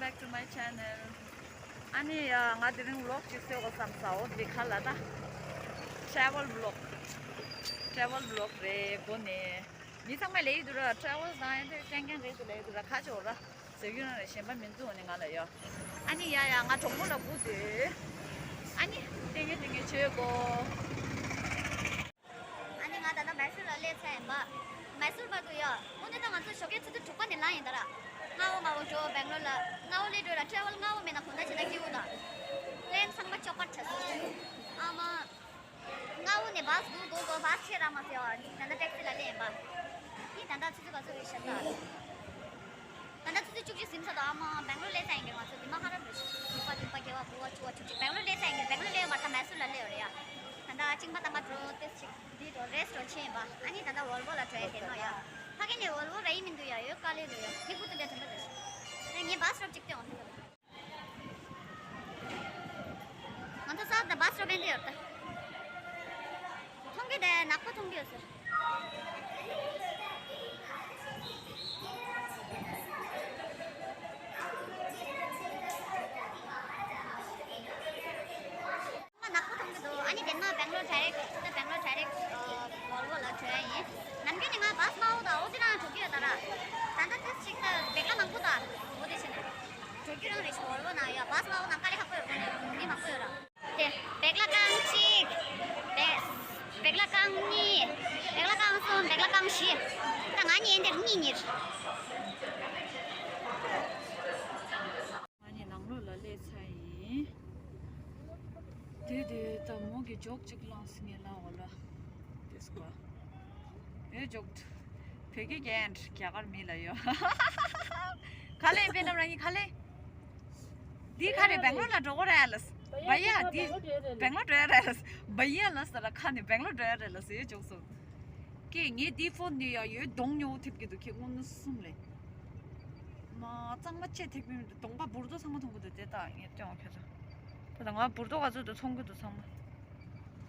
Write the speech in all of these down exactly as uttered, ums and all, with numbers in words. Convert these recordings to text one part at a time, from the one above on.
Back to my channel. ཨ་ནི་ཡ་ང་དེ་རིང་vlog ཅིག་བཟོ་དགོས་བསམ་ས། འོ་འདི་ག་ལ་ད། travel vlog travel vlog རེད། སྒོ་ནས་མི་ཚང་མས་ལབ་ཀྱི་འདུག་ར། travel དང་ཨེ་འདྲ་རྐྱང་རྐྱང་རེད་ཟེར་ལབ་ཀྱི་འདུག་ར། ཁ་ཆེ་འོ་ར། ཟེར་རྒྱུ་རང་རེད། གཞན་པ་མི་འདུག་ནི་ང་ལ་ཡོད། ཨ་ནི་ཡ་ཡ་ང་གྲོགས་མོ་ལ་སྒུག་སྡོད། ཨ་ནི་ལྟས་ངན་ལྟས་ངན་བྱེད་དགོས། ཨ་ནི་ང་ད་ལྟ་མའི་སུར་ལ་སླེབས་ཚར་ཡིན་པ། མའི་སུར་བར་དུ་ཡོད། དངོས་གནས་ད་ང་ཚོ་ཞོགས་ཀའི་ཆུ་ཚོད་དྲུག་པ་ནས་ལངས་ཡིན་ད་ར། སྔ་བོ་སྔ་བོ་འགྲོ་སྦེང་ལོར་ལ། སྔ་བོ་སླེབས་འགྲོ་ར། travel སྔ་བོ་མེད་ན་དགོང་དག་བྱས་ན་སྐྱིད་པོ་དང་། plan ཚང་མ་ཅོག་པར་ཆགས་སོང་། ཨ་མ། སྔ་བོ་ནས་བཱས་སྒུག་སྒུག་སྒུག་བཱས་ཆད་རག་མ་སོང་། ད་ལྟ་ཊེག་སི་ལ་སླེབས་ཡིན་པ། ཨི་ད་ལྟ་ཆུ་ཚོད་ག་ཚོད་རེད་ཤག་ད། ད་ལྟ་ཆུ་ཚོད་བཅུ་གཅིག་ཟིན་ཚར་འདུག་ཨ་མ། སྦེང་ལོར་སླེབས་ཚར་ཡིན་གྱི། ང་ཚོ་དེ་མ་ཁ་ར་རེད་ཤག་དྲུག་པ་བདུན་པ་བརྒྱད་པ་དགུ་པ་བཅུ་པ་བཅུ་གཅིག་སྦེང་ལོར་སླེབས་ཚར་ཡིན་གྱི། སྦེང་ལོར་སླེབས་ཡོད་མ་ཐག་མའི་སུར་ལ་སླེབས་ཡོད་རེད་ཡ། ད་ལྟ་གཅིན་པ་བཏང་ག་འགྲོ་ཏེ་ཅིག་འདི་འགྲོ་རེ་སི་འགྲོ་ཆེ་ཡིན་པ། ཨ་ནི་ད་ལྟ་ཝོལ་ཝོ་ལ་འགྲོ་ཡ་དེ་ནོ་ཡ། ཕ་གི་ནས་ཝོལ་ཝོ་ར་ཡིན་མི་འདུག་ཡ། ཡོད་དཀའ་ལས་འདུག་ཡ། ངའི་ཁུ་ཏུ་འདྲ་དྲན་པ་རེད་ཤག་ངས་བཱས་སི་སི་ཊོབ་གཅིག་སྟོན་འོང་། ང་ཚོ་སའུ་ཐི་ད་བཱས་སི་སི་ཊོབ་ཨེ་འདྲ་ཡོད་ད། མཐོང་གི་དེ་ནག་པོ་མཐོང་གི་ཡོད་ཟེར། ང་ནག་པོ་མཐོང་གི་འདུག་ཨ་ནི་དེ་ནས་སྦེང་ལོར་ཌའི་རེག་ད་སྦེང་ལོར་ཌའི་རེག་ཝོལ་ཝོ་ལ་འགྲོ་ཡ་ཡིན། ནམ་རྒྱུན་ནས་ང་བཱས་དམར་པོ་དང་འོ་དེ་རང་འགྲོ་གི་ཡོད་ད་ར། ད་ལྟ་ཏོག་ཙམ་ཅིག་ད་བེག་ལ་མང་པོ་དང་འོ་དེ་བྱས་ནས་འགྲོ་རྒྱུ་རང་རེད་ཤག་ཝོལ་ཝོ་ནང་ཡོད། བཱས་དམར་པོ་ནང་དཀའ་ལས་ཁག་པོ་ཡོད། སྒོ་ནས་མི་མང་པོ་ཡོད་ར། དེ་བེག་ལ་རྐང་གཅིག་བེག་བེག་ལ་རྐང་གཉིས། བེག་ལ་རྐང་གསུམ། བེག་ལ་རྐང་བཞི། ད་ང་གཉིས་ཨེ་འདིར་གཉིས་གཉིས། ང་གཉིས་ནང་ལོགས་ལ་སླེབས་ཚར་ཡིན། དེ་དེ་ད་མོ་གི་ཇོག་ཅིག་བླངས་སོང་ངས་ལ་འོ་ལ། དེ་སྐོར། ཨེ་ཇོག་བོད་སྐད་རྒྱག་ཡ་རྒྱ་གར་མི་ལ་ཡོད། ག་ལེ་པེ་ནམ་རང་གཉིས་ག་ལེ། འདི་ག་རེ་སྦེང་ལོར་ལ་འགྲོ་གི་རེད་ལ། བ་ཡ་འདི་སྦེང་ལོར་འགྲོ་ཡ་རེད་ལ། བ་ཡ་ལ་ཟེར་ལ་ཁ་ནས་སྦེང་ལོར་འགྲོ་ཡ་རེད་ལ་ཟེར་ཡོད་ཇོག་སོང་། ཀྱེ་ངས་འདི་ཕོན་འདི་ཡ་ཡོད་གདོང་ཉོ་ཐེབས་ཀྱི་འདུག་ཁྱེད་དངོས་གནས་གསུམ་ལས། མ་གཙང་མ་ཅེ་ཐེབས་ཀྱི་མི་འདུག་གདོང་པ་འབུར་ཏོ་ཚང་མ་མཐོང་གི་འདུག་དེ་ད་ངས་སྟོན་བ་ཁྱོད་ཚོ། ད་ལྟ་ང་འབུར་ཏོ་ག་ཚོད་འདུག་མཐོང་གི་འདུག་ཚང་མ།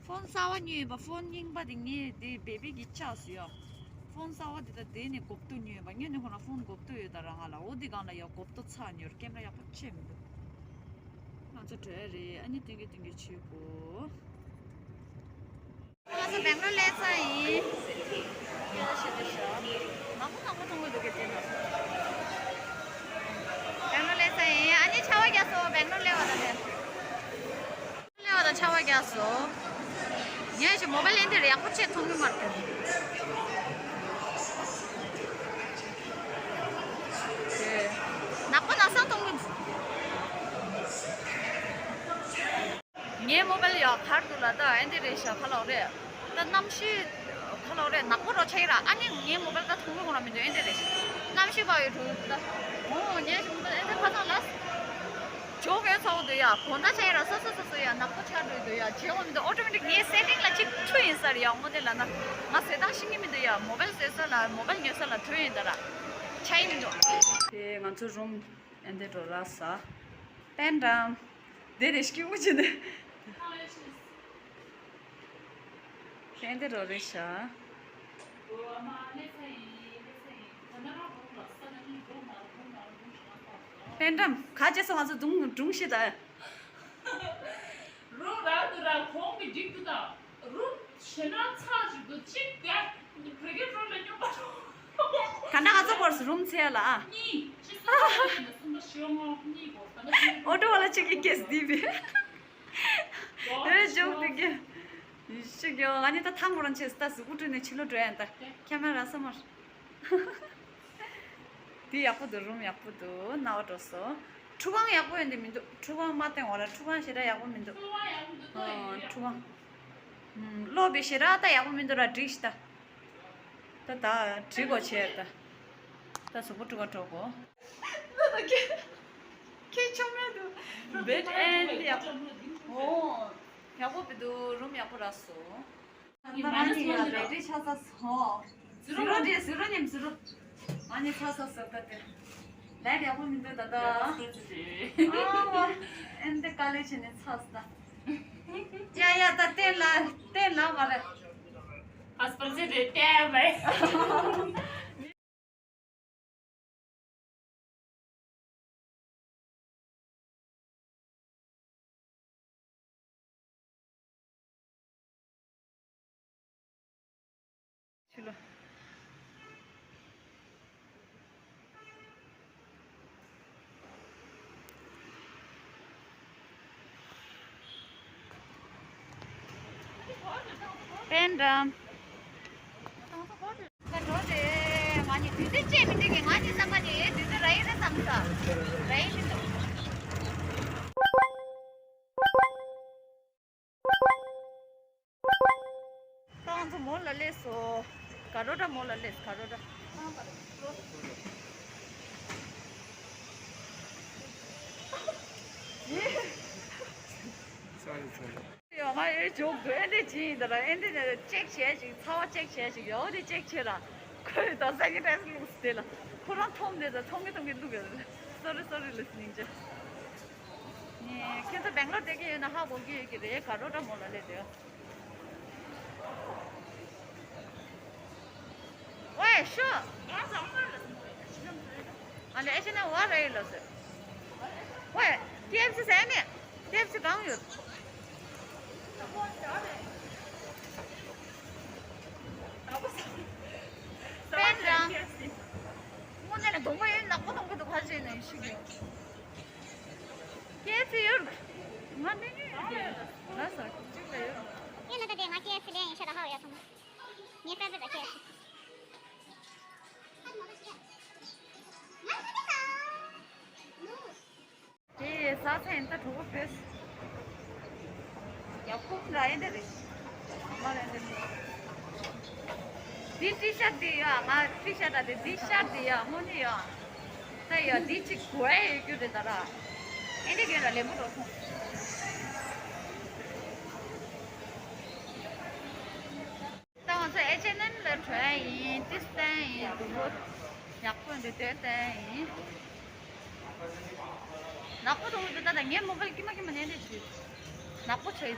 ཕོན་གསར་བ་ཉོས་ཡིན་པ། ཕོན་རྙིང་པ་དེ་ངས་དེ་བེ་བི་གི་ཆགས་སུ་ཡ། ཕོན་གསར་བ་དེ་ད་དེ་ནས་གོབ་ཏོ་ཉོས་ཡིན་པ། ངས་ནི་ཁོ་ན་ཕོན་གོབ་ཏོ་ཡོད་ད་ར། ང་ལ་འོ་དེ་སྒང་ལ་ཡ་གོབ་ཏོ་ཚ་ཉོས། ཀེམ་ར་ཡག་པོ་ཆེ་མི་འདུག་ང་ཚོ་བྲོས་རེད། ཨ་ནི་སྟོན་གི་སྟོན་གི་བྱེད་དགོས། ང་ཚོ་སྦེང་ལོར་སླེབས་ཚར་ཡིན། སྐད་ཆ་བཤད་དུས་ཤག་ནག་པོ་ནག་པོ་མཐོང་གི་འདུག་གི་དེ་ན། སྦེང་ལོར་སླེབས་ཚར་ཡིན། ཨ་ནི་ཆར་པ་རྒྱག་སོང་། སྦེང་ལོར་སླེབས་པ་དང་དེ། སླེབས་པ་དང་ཆར་པ་རྒྱག་སོང་། ངས་ཞིག་མོ་བལ་ཨེ་འདི་རེད་ཡག་པོ་ཆེ་མཐོང་གི་མ་རེད། དེ་ནག་པོ་ནག་སང་མཐོང་གི་འདུག་ངའི་མོ་བལ་ཡ་གར་འདུག་ལ་ད་ཨེ་འདི་རེད་ཤག་ག་ལོག་རེད། ད་གནམ་གཤིས་ག་ལོག་རེད། ནག་པོ་རོ་ཆགས་ཀྱི་ར། ཨ་ནི་ངའི་མོ་བལ་ད་མཐོང་གི་ཁོ་རང་མི་འདུག་ཨེ་འདི་རེད་ཤག་གནམ་གཤིས་བབས་ཡོད་འདུག་ད། འོ་ངའི་མོ་བལ་ཨེ་འདི་ཁ་སང་ལ་ཇོ་གས་ཚ་བོ་འདུག་ཡ། གོང་ད་ཆགས་ཀྱི་ར། སོ་སོ་སོ་སོ་ཡ་ནག་པོ་ཆགས་འགྲོ་འདུག་ཡ། བྱེད་འོ་མི་འདུག་ཨོ་ཊོ་མེ་ཊིག་ངའི་སེ་ཊིང་ལ་གཅིག་འཁྲུལ་ཡིན་ས་རེད་ཡ། དངོས་གནས་ལབ་ན་ང་བཟོས་སྟངས་ཤེས་ཀྱི་མི་འདུག་ཡ། མོ་བལ་བཟོས་ས་ལ་མོ་བལ་ཉོས་ས་ལ་འཁྲུལ་ཡིན་ད་ར། ཆགས་ཀྱི་མི་འདུག་དེ་ང་ཚོ་རུམ་ཨེ་འདི་འགྲོ་ལ་ས། པན་ཀྲམ། དེ་རེ་སྐྱིད་པོ་བྱེད་དེ། ཧན་དེ་རོ་རེ་ཤ། པན་ཀྲམ་ག་ཅེ་སོང་ང་ཚོ་དུང་སྒྲུང་ཤི་ད། རུ་ར་དུ་ར་ཁོང་གི་འགྲིག་ཏུ་ད། རུ་ཞེ་ན་ཚ་ཞིག་ཏུ་གཅིག་དེ། བོད་སྐད་རུ་ལ་སྙོམས་པ་རུ། ག་འདྲ་ང་ཚོ་བོར་སི་རུམ་ཚེ་ལ་ཨ། གཉིས། ཅི་སོང་ང་ཚོ་གསུམ་པ་ཞེ་ངོ་གཉིས་གོ་ད་ནི། ཨོ་ཏོ་བ་ལ་ཅིག་གི་ཀེས་དི་བི། ཨེ་ཇོག་དི་གི། ཡི་ཤི་གི་ཨ་ནི་ད་ཐང་གོ་རང་ཆེ་སི་ད་གཟུགས་པོ་བཀྲུས་ནས་ཕྱི་ལོགས་འགྲོ་ཡ་ད། ཁྱེད་མ་ར་ས་མར། དེ་ཡག་པོ་འདུག་རུམ་ཡག་པོ་འདུག་སྣང་བ་འགྲོ་སོང་། ཁྲུས་ཁང་ཡག་པོ་ཡོད་འདི་མི་འདུག་ཁྲུས་ཁང་མ་བསྟན་འོ་ལ་ཁྲུས་ཁང་ཞེ་དྲག་ཡག་པོ་མི་འདུག་ཨ་ཁྲུས་ཁང་། ཨུམ་ལོ་བི་ཞེ་དྲག་ད་ཡག་པོ་མི་འདུག་ར་འགྲིག་ཤི་ད། ད་ད་འགྲིག་གོ་ཆེར་ད། ད་གཟུགས་པོ་ཁྲུས་ཁང་འགྲོ་གོ། ཁྱེད་ཆུང་མེད་འདུག་བེད་ཨེན་ཡག་པོ། ཨོ། ཡག་པོ་བི་འདུག་རུམ་ཡག་པོ་རག་སོང་། ད་ང་ནི་ཡ་བེ་ཏི་ཆགས་ས་སོང་། ཟི་རོ་རེད་ཟི་རོ་ཉིམ་ཟི་རོ། ང་ནི་ཚ་ས་ཟབ་ད་དེ། ལས་ཡག་པོ་མི་འདུག་ད་ད། ཨ་མ། ཨེན་དེ་དཀའ་ལས་བྱས་ནས་ཚ་ས་ད། ཡ་ཡ་ད་བསྟན་ལ་བསྟན་ལ་མ་རེད། ཨ་སྤར་ཟེར་རེད་བསྟན་མེད། ཕྱི་ལོ། པན་འགྲམ། ད་འགྲོ་དེ་ང་གཉིས་དུས་ཚོད་བཅད་མི་འགྲིག་གི། ང་གཉིས་བསམ་པ་ནི་དུས་ཚོད་རག་གི་རེད་བསམ་ས་རག་གི་མི་འདུག། ད་ང་ཚོ་མོ་ལ་སླེབས་སོང་། ག་རོ་འདྲ་མོ་ལ་སླེབས་སོང་། ག་རོ་འདྲ། Sorry, sorry. ཡོ་ང་ཨེ་ཇོག་དུ་ཨེ་འདྲས་བྱེད་ཡིན་ད་ར། ཨེ་འདྲས་ནས་ཅེག་བྱས་ཤིག་ཚ་བ་ཅེག་བྱས་ཤིག་ཡོ་དེ་ཅེག་བྱས་ར། ཁོས་ད་སེ་ནི་ཊའི་ཛར་བླུགས་སོང་དེ་ལ། ཁོ་རང་འཐོམ་དེ་ད་འཐོམ་གི་འཐོམ་གི་བླུགས་ཡོད་རེད། སོ་རི་སོ་རི་ལི་སི་ནིང་ཅེ། ནས་ཁྱེད་ཚོ་སྦེང་ལོར་བསྡད་ཀྱི་ཡོད་ན་ཧ་གོ་གི་ཡོད་ཀྱི་རེད། ག་རོ་འདྲ་མོ་ལ་སླེབས་དེ། ཝེ་ཤོ། ཨ་ལེ་ཨེ་ཤེ་ན་ཝ་རེ་ལོ་སེ། ཝེ་ཀེ་ཨེཕ་སི་ཟེར་ནས། ཀེ་ཨེཕ་སི་གང་ཡོད། པན་འགྲམ། དངོས་གནས་ལ་གདོང་པ་ཡོད་ནག་པོ་གཏོང་གི་འདུག་ཕལ་ཆེར་ནས་ཤི་གི། ཀེ་ཨེཕ་སི་ཡོད། ང་འདི་ནས་ཡོད། ལ་ས་གཅིག་ལ་ཡོད། ཡིན་ན་ད་དེ་ང་ཀེ་ཨེཕ་སི་ལེན་ཡིན་ཤ་ད་ཧ་ཡ་སོང་། ངའི་ཕེ་ཝ་རི་ཊི་ད་ཀེ་ཨེཕ་སི། དེ་ཟ་ཚན་ད་གྲོགས་པོ་བོས། ཡ་ཁུམ་ར་ཡིན་དེ་རེད། མ་རེད་དེ། འདི་ཊི་ཤར་ཊི་འདི་ཡ་ང་ཊི་ཤར་ཊི་འདི་འདི་ཤར་ཊི་འདི་ཡ་དངོས་གནས་ཡ། ད་ཡ་འདི་ཅིག་གོ་ཡ་ཡོད་རྒྱུ་རེད་ད་ར། ཨེ་འདི་གས་ར་ལེ་མོ་རོ་སོང་། ད་ང་ཚོ་ཨེཆ་ཨེན་ཨེམ་ལ་འགྲོ་ཡ་ཡིན། ཏིས་ཏན་ཡིན། དུམ་བུ་ཡག་པོ་འདུག་ཏོས་ཏན་ཡིན། ནག་པོ་དུམ་བུ་དེ་ད་ད་ངའི་མོ་བལ་ཀི་མ་ཀི་མ་ནན་ཏེ་བྱུས། ནག་པོ་ཆེ།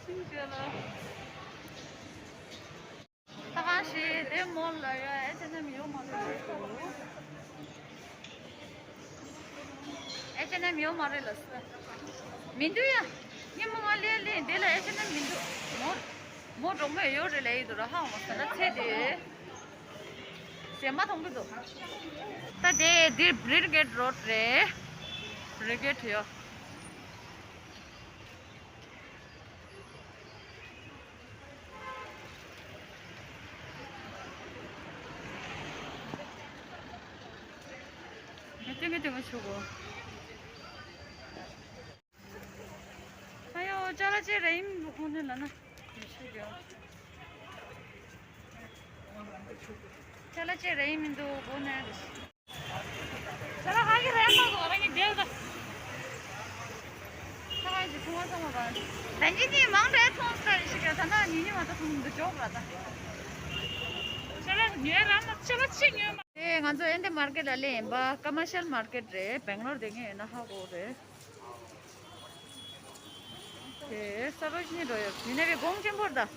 ཤིང་ཅེ་ལ། ད་གང་ཞིག་དེ་མོ་ལ་ཡ་ཨེ་ཅེ་ནམ་ཡོད་མ་རེད་ལ་སོ། ཨེ་ཅེ་ནམ་ཡོད་མ་རེད་ལ་སོ། མི་འདུག་ཡ། ཉི་མ་ང་ལེ་ལེ་འདི་ལ་ཨེ་ཅེ་ནམ་མི་འདུག་མོ། མོ་གྲོགས་མོ་ཡོད་རེད་ལ་ཡི་འདུག་ར་ཧ་འོང་ས་ལ་ཚེ་དེ། ཟེ་མ་མཐོང་གི་འདུག་ད་དེ་འདིར་བྷི་རི་གེད་རོ་ཌི་རེད། བྷི་རི་གེད་ཡོད། ངས་སྟོན་གི་སྟོན་གི་ཆུ་གོ། ཨ་ཡོ་ཅ་ལག་ཅིག་རེད་ཡིན་འདུག་ཁོང་ཚོ་ལ་ན། ཡོད་ཤོད་ཀྱི། ཅ་ལག་ཅིག་རེད་ཡིན་མི་འདུག་གོ་ནས། ད་ལྟ་ཧ་གི་རན་མ་གོ་ར་ནི་དེ་ལ། ད་ཧ་གི་ཐུང་བ་ཚང་མ་ག་ད་ཉིན་ནི་མང་དྲགས་ཐོང་སྟེ་ཞིག་ག་ད་ན་ཉིན་ནི་མ་ད་ཐུང་འདུག་ཅོག་ར་ད། ཅ་ལག་ཉོས་ར་མ་ཅ་ལག་ཅི་ཉོས་མ། དེ་ང་ཚོ་ཨེ་འདི་མར་ཀེ་ཊི་ལ་ལེ་ཡིན་པ་ཀ་མར་ཤལ་མར་ཀེ་ཊི་རེད། སྦེང་ལོར་དེ་ངས་ཡིན་ན་ཧ་གོ་རེད། དེ་ས་རོ་ཤི་ནི་འགྲོ་ཡོད་ཡིན་ན་བའི་གོང་ཆེན་པོར་ད།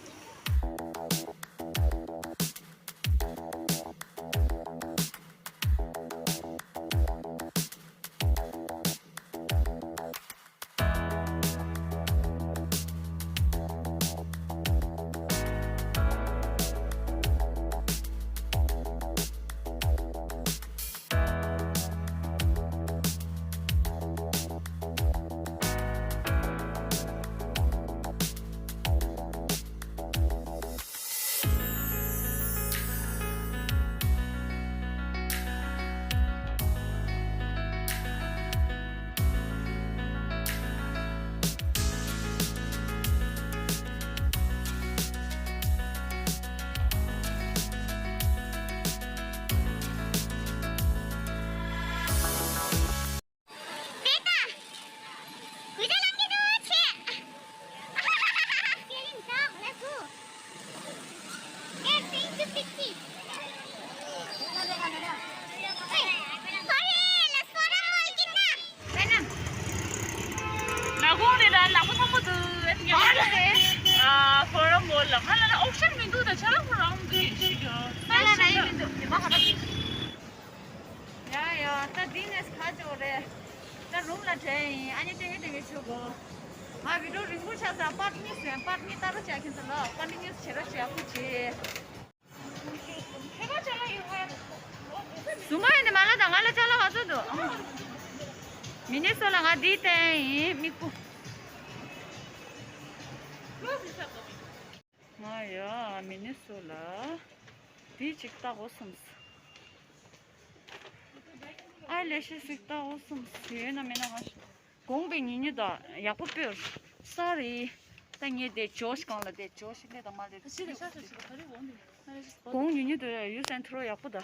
ལ་གོང་ནས་ལ་ལག་པ་ཚ་པོ་འདུག་ཨ་ནི་ང་ཚོ་ཨ་ཕོ་ར་མོ་ལ་ང་ལ་ན་ཨོབ་ཤན་མི་འདུག་ད་ཆ་ལག་ཁོ་རང་གི་ཞིག་ཡོད། ས་ལ་ར་ཡིན་མི་འདུག་ཉི་མ་ཧ་པ་ཅིག་ཡ་ཡ་ད་འདི་ནས་ཁ་ཅོ་རེད། ད་ རུམ་ལ་བྲོས་ཡིན། ཨ་ནི་ཏེང་ངེ་ཏེང་ངེ་ཆུ་གོ། ང་བི་ཌིའོ་རིང་པོ་ཆགས་ས་པར་ཊི་གཉིས་ཟིན། པར་ཊི་གཉིས་ལྟ་རོགས་བྱ་ཁྱེད་ཚོ་ལ་པར་ཊི་གཉིས་བྱེད་རོགས་བྱ་ཁུ་ཆེ། སུ་མ་ཡིན་ནི་མ་ལ་དང་ང་ལ་ཅ་ལག་ག་ཚོད་འདུག་མི་ནི་སོ་ལ་ང་འདི་བསྟན་ཡིན་མིག་པོ། ང་ཡ་མི་ནི་སོ་ལ་འདི་གཅིག་ལྟ་དགོས་བསམས། ཨའི་ལེ་ཤེས་ཤིག་ལྟ་དགོས་བསམས། ཡོད་ན་མེད་ན་ང་ཞིག་དགོངས་པའི་ཉེ་ཉེ་དང་ཡག་པོ་སྤོས། སོ་རི། ད་ངས་དེ་ཇོ་ཤི་གང་ལ་དེ་ཇོ་ཤི་ལས་དང་མ་ལས་དེ་ཤི་རེ་ཤ་ཤ་ཤི་ག་རེ་འོང་དེ། དགོངས་ཉེ་ཉེ་དུ་ཡ་ཡུ་སེན་ཐུ་རོ་ཡག་པོ་ད།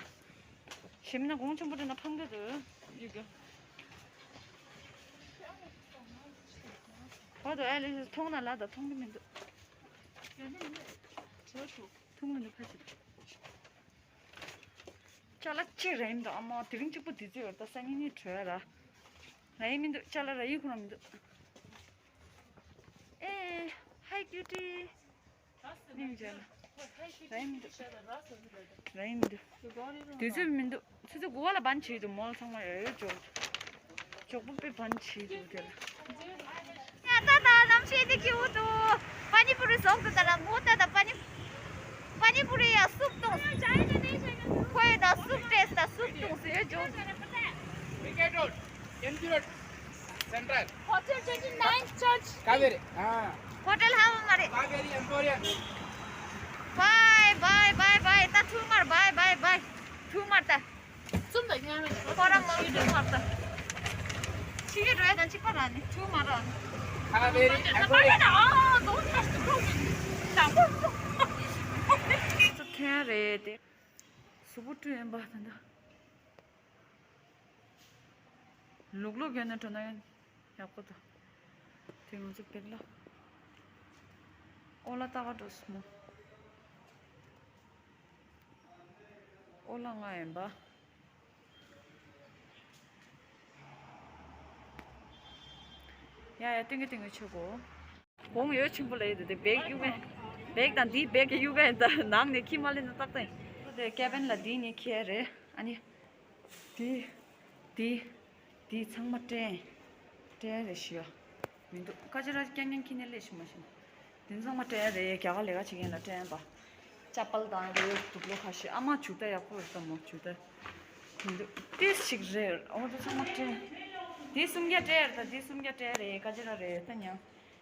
ཞེ་མིན་ན་དགོངས་ཆེན་པོ་དེ་ན་ཕང་གི་དུ་ཡུ་གི། བ་དུ་ཨེ་ལེ་མཐོང་ན་ལ་ད་མཐོང་གི་མི་འདུག་མཐོང་མི་འདུག་ཕ་ཅིག་ཅ་ལག་ཅིག་རེད་མི་འདུག་ཨ་མ་དེ་རིང་གཅིག་པོ་དེ་ཚོ་ཡོད་ད་སང་ཉིན་ནི་བྲོས་ར། ར་ཡི་མི་འདུག་ཅ་ལག་ར་ཡི་ཁོ་རང་མི་འདུག་ཨེ། Hi cutie. ནིང་ཅ་ལག་ར་ཡི་མི་འདུག་ར་ཡི་མི་འདུག་དེ་ཚོ་མི་འདུག་ཚོ་ཚོ་གུ་བ་ལ་བན་བྱེད་འདུག་མོལ་ཚང་མ་ཡོད་ཡོད་འཇོག་འཇོག་པོ་པེ་བན་བྱེད་འདུག་དེ་ལ། ཡ་ད་ད་ནམ་ཤེས་དེ་ཁྱིའུ་དུ། པ་ནི་པུ་རི་ཟོག་ཏུ་ད་ལ་མོ་ད་ད་པ་ནི། པ་ནི་པུ་རི་ཡ་སུབ་ཏོང་། ཁོའི་ད་སུབ་ཏེས་ད་སུབ་ཏོང་ཟེར་ཡོད་འཇོག Cricket road, M G road, Central. Hotel twenty nine church. Kaveri. Ah. Hotel how mare? Kaveri Emporium. Bye bye bye bye. ད་ཐུག་མར་bye bye bye. ཐུག་མར་ད། ཁོ་རང་མ་ཐུག་མར་ད། ཕྱི་རྒྱལ་འགྲོ་ཡ་དང་གཅིག་པ་ར་ནི་ཐུག་མར་ར། Kaveri Emporium. Ah, don't touch the room. ཐོན་རེད་དེ། གཟུགས་པོ་བཀྲུས་ཡིན་པ་ད་ལྟ། ལུག་ལུག་གྱོན་ནས་འགྲོ་ན་ཡང་ཡག་པོ་འདུག་དེ་ང་ཚོ་བེག་ལ་ཨོ་ལ་ལྟ་ག་འགྲོ་སོང་མོ། ཨོ་ལ་ང་ཡིན་པ། ཡ་ཡ་ཏིང་གི་ཏིང་གི་ཆོད་གོ་གོང་ཡོད་ཆེན་པོ་ལ་ཡོད་དེ་དེ་བེག་གཡུག་ག་བེག་དང་དེའི་བེག་གི་གཡུག་ག་ཡིན་ད་ནང་ནས་ཁྱི་མ་ལེན་ན་ཏག་ཏག་ཡིན། དེ་ཀེ་བན་ལ་དེའི་ནས་ཁྱེར་རེད་ཨ་ནི། དེ། དེ། དེ་ཚང་མ་སྤྲད། སྤྲད་རེད་ཤི་ཡ། མི་འདུག་ཀ་ཅི་ར་རྐྱང་རྐྱང་ཁྱི་ནས་ལས་ཤི་མ་ཤི་ན། དེ་ཚང་མ་སྤྲད་རེད་རྒྱ་གར་ལས་ཀ་བྱེད་མཁན་ལ་སྤྲད་པ། ཅ་པལ་དང་རེད་དུག་ལོག་ཁ་ཤས་ཨ་མ་ཇུ་ཏ་ཡག་པོ་རེད་ད་མོ་ཇུ་ཏ། མི་འདུག་ཏིས་ཞིག་རེད་ཨོ་དེ་ཚང་མ་སྤྲད། དེ་སུམ་བརྒྱ་སྤྲད་རེད་ད་དེ་སུམ་བརྒྱ་སྤྲད་རེད་ཀ་ཅི་ར་རེད་ད་ཉང་།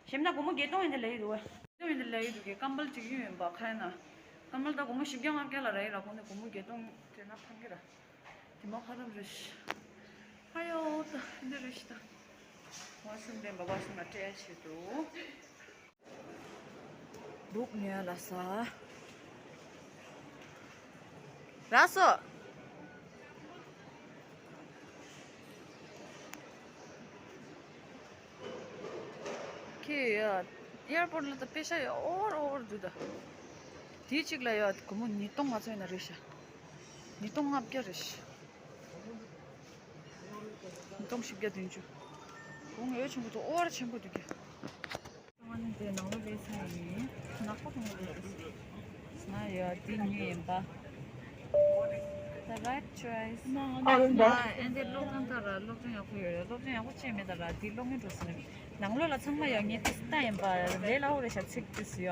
ཞེ་མ་ན་སྒོར་མོ་བརྒྱད་སྟོང་ཡིན་དེ་ལས་ཡི་རུ་བ། སྟོང་ཡིན་དེ་ལས་ཡི་རུ་གི་ཀམ་པལ་ཅིག་ཡོད་ཡིན་པ་ཁ་ཡ་ན། ཀམ་པལ་ད་སྒོར་མོ་བཞི་བརྒྱ་ལྔ་བརྒྱ་ལ་ར་ཡི་ར་ཁོང་ནས་སྒོར་མོ་བརྒྱད་སྟོང་སྤྲད་ན་ཕན་གི་ར། དེ་མ་ཁ་རབ་རེ་ཤི། ཨ་ཡོ་ད་འདི་རེ་ཤི་ད། བ་ཤུང་ལྡན་པ་བ་ཤུང་ལ་སྤྲད་ཆེད་དུ། འབུག་ཉོས་ལ་ས། ར་སོ། ཁྱེད་ཡ། ཨེར་པོར་ལ་ད་པེ་ཤ་ཡ་ཨོར་ཨོར་འདུག་ད། དེའི་གཅིག་ལ་ཡ་སྒོར་མོ་ཉིས་སྟོང་ལྔ་བཅུ་ཡིན་ན་རེད་ཤག་ཉིས་སྟོང་ལྔ་བརྒྱ་རེད་ཤག་ཉིས་སྟོང་བཞི་བརྒྱ་བདུན་ཅུ། གོང་ཡོད་ཆེན་པོ་འདུག་ཨོར་ཆེན་པོ་འདུག་གི། ང་ནི་འདི་ནང་ལོགས་སླེབས་ཚར་ཡིན། ནག་པོ་གང་ལ་སླེབས། ང་ཡ་འདི་ཉོས་ཡིན་པ། The right choice. ཨ་འདི་སློབ་སྦྱོང་ལྟ་ར་སློབ་སྦྱོང་ཡག་པོ་ཡོད་རེད། སློབ་སྦྱོང་ཡག་པོ་བྱས་མེད་ད་ར་འདི་སློབ་གཉེར་འགྲོ་སོང་ནས་ནང་ལོགས་ལ་ཚང་མ་ཡ་ངས་ཏིས་ལྟ་ཡིན་པ་ལས་སླ་བོ་རེད་ཤག་ཚིག་ཏིས་ཡ།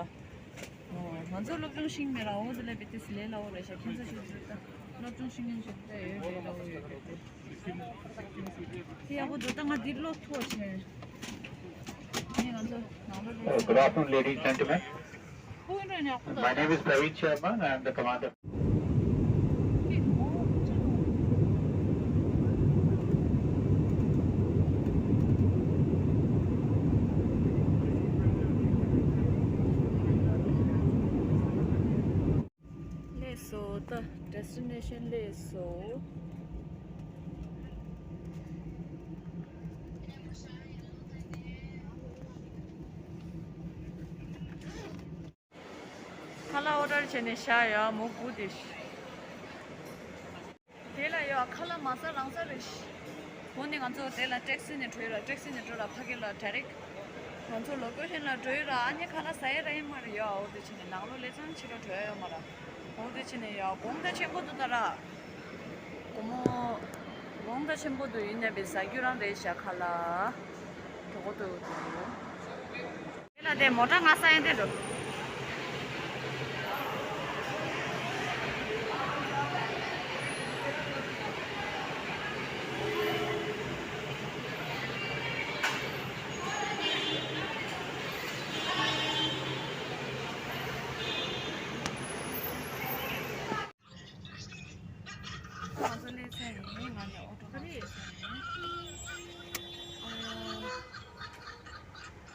ང་ཚོ་སློབ་སྦྱོང་ཤེས་མེད་ར་འོ་དེ་ལས་པའི་ཏིས་ལས་སླ་བོ་རེད་ཤག་ཁྱེད་ཚོ་ཞུ་ཞུ་ད་སློབ་སྦྱོང་ཤེས་མཁན་ཞིག་ད་ཡོད་རེད་སླ་བོ་ཡོད་རེད། དེ་ཡག་པོ་འདུག་ད་ང་འདི་བློ་ཐུག་ཆེ། ནི་ང་ཚོ་ནང་ལོགས་ལ། Good afternoon, ladies and gentlemen. ཁོང་རང་ཡག་པོ་འདུག My name is Praveen Sharma. I am the commander. སླེབས་སོང་ད། ཌེ་སི་ཊི་ནེ་ཤན་སླེབས་སོང་། ཁ་ལག་ཨོ་ཌར་བྱས་ནས་བཞག་ཡ་མོ་སྒུག་བསྡད་ཤག་དེ་ལ་ཡོད་ཁ་ལག་མ་ཟ་རང་ཟ་རེད་ཤག་འོ་ནི་ང་ཚོ་དེ་ལ་ཊེག་སི་ནས་འགྲོ་ཡོད་ར། ཊེག་སི་ནས་འགྲོ་ར་ཕ་གི་ལ་ཌའི་རེག་ང་ཚོ་ལོ་ཀེ་ཤན་ལ་འགྲོ་ཡོད་ར། ཨ་ནི་ཁ་ལག་ཟ་ཡ་ར་ཡིན་མ་རེད་ཡ། འོ་དེ་བྱས་ནས་ནང་ལོགས་ལས་ཚང་ཕྱི་དྲོ་འགྲོ་ཡ་ཡོད་མ་ར། འོ་དེ་བྱས་ནས་ཡ་དགོང་དག་ཆེན་པོ་འདུག་ད་ར། སྒོར་མོ། གྲོང་རྡལ་ཆེན་པོ་དུ་ཡིན་ནས་པའི་ཟ་རྒྱུ་རང་རེད་ཤག་ཁ་ལ། གྲོགས་པོ་དུ་དུ། དེ་ལ་དེ་མོ་ཊ་ང་ས་ཡན་དེ་འགྲོ། ང་ཚོ་སླེབས་ཚར་ཡིན། ང་ནི་ཨོ་ཊོ་ཁ་སླེབས་ཚར་ཡིན། ཨོ།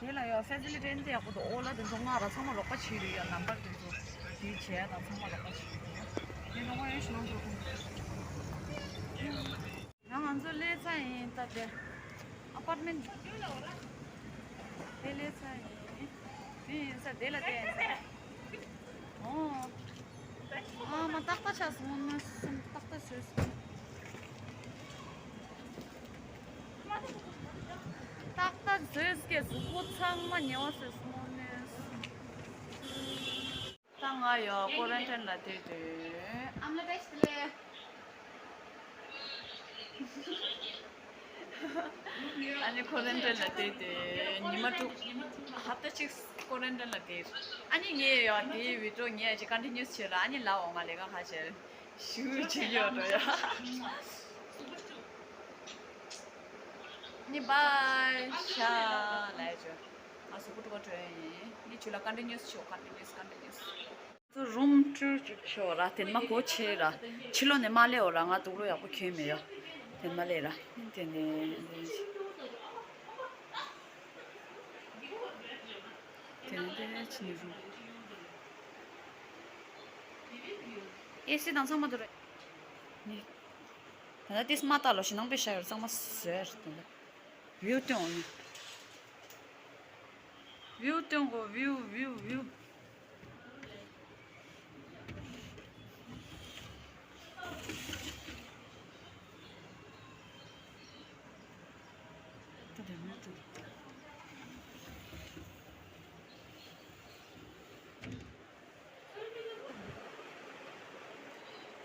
དེ་ལ་ཡོད་ཕེ་སི་ལི་ཊི་འདི་ཡག་པོ་འདུག་ཨོ་ལ་དེ་ཚོ་ང་ར་ཚང་མ་རོགས་པ་བྱེད་རེད་ཡ། ནམ་བར་དེ་ཚོ་དེ་བྱས་དང་ཚང་མ་རོགས་པ་བྱེད་རེད། དེ་རོགས་པ་ཡོད་ཞུ་ལང་ཚོ་ཁོང་། ང་ང་ཚོ་སླེབས་ཚར་ཡིན། ད་དེ་ཨ་པར་ཊི་མེན་ཊི་དེ་སླེབས་ཚར་ཡིན། དེ་ཡིན་ས་དེ་ལ་བལྟས་ཡིན་ས། ཨོ། ཨ་མ་ཏག་ཏག་ཆགས་སོང་ན་སེམས་ཏག་ཏག་བཟོས་སོང་། ཏག་ཏག་བཟོས་སྐད་གཟུགས་པོ་ཚང་མ་ཉེ་བ་བཟོས་སོང་ནས། ད་ང་ཡོད་ཀོ་རན་ཊིན་ལ་བསྡད་དུས། ཨ་ནི་ཁོ་རན་ཊིན་ལ་བསྡད་དེ་ཉི་མ་དྲུག་ཧབ་ཏ་གཅིག་ཀོ་རན་ཊིན་ལ་བསྡད། ཨ་ནི་ངས་ཡང་དེའི་བི་ཌི་ཡོ་ངས་ཅིག་ཀོན་ཊི་ནིའུ་སི་བྱས་ལ། ཨ་ནི་ལ་འོ་ང་ལས་ཀ་ཁ་བྱས་ཞུ་བྱེད་ཡོད་འགྲོ་ཡ། ནི་བཱའི་ཤ་ལ་ཡ་ཅོ། ང་གཟུགས་པོ་དཀྲུག་པ་བྲོས་ཡིན། ནི་ཇུ་ལ་ཀོན་ཊི་ནིའུ་སི་བྱོས། ཀོན་ཊི་ནིའུ་སི་ཀོན་ཊི་ནིའུ་སི། ཚོ་རུམ་ཊུར་ཅིག་ཤོག་ར། དེ་མ་གོ་ཆེ་ར། ཕྱི་ལོགས་ནས་མ་སླེབས་འོ་ར། ང་དུག་ལོག་ཡག་པོ་གྱོན་མེད་ཡ། དེ་མ་སླེབས་ར། དེ་ནས་དེ་ནས་དེ་ཕྱི་ནས་རུམ། ཨེ་སི་དང་ཚང་མ་དུ་རེད། ནི། ད་ལྟ་ཏིས་མ་ལྟ་ལོ་ཞིག་ནང་པའི་ཤ་ཡོར་གཙང་མ་བཟོས་རེད་དེ་འདྲ། བིའུ་སྟོན་འོང་། བིའུ་སྟོན་གོ། བིའུ་བིའུ་བིའུ།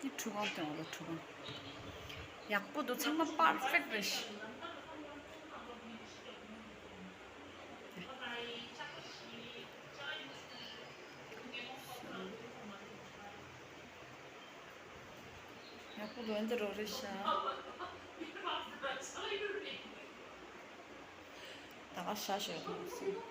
འདི་ཁྲུས་ཁང་སྟོན་འོ་ལོ། ཁྲུས་ཁང་ཡག་པོ་འདུག་ཚང་མ་པར་ཕེག་རེད་ཤག་ཡག་པོ་འདུག་འདི་རོ་རེད་ཤག་ད་ག་ཤ་ཤ་ཡོད་མ་སོང་།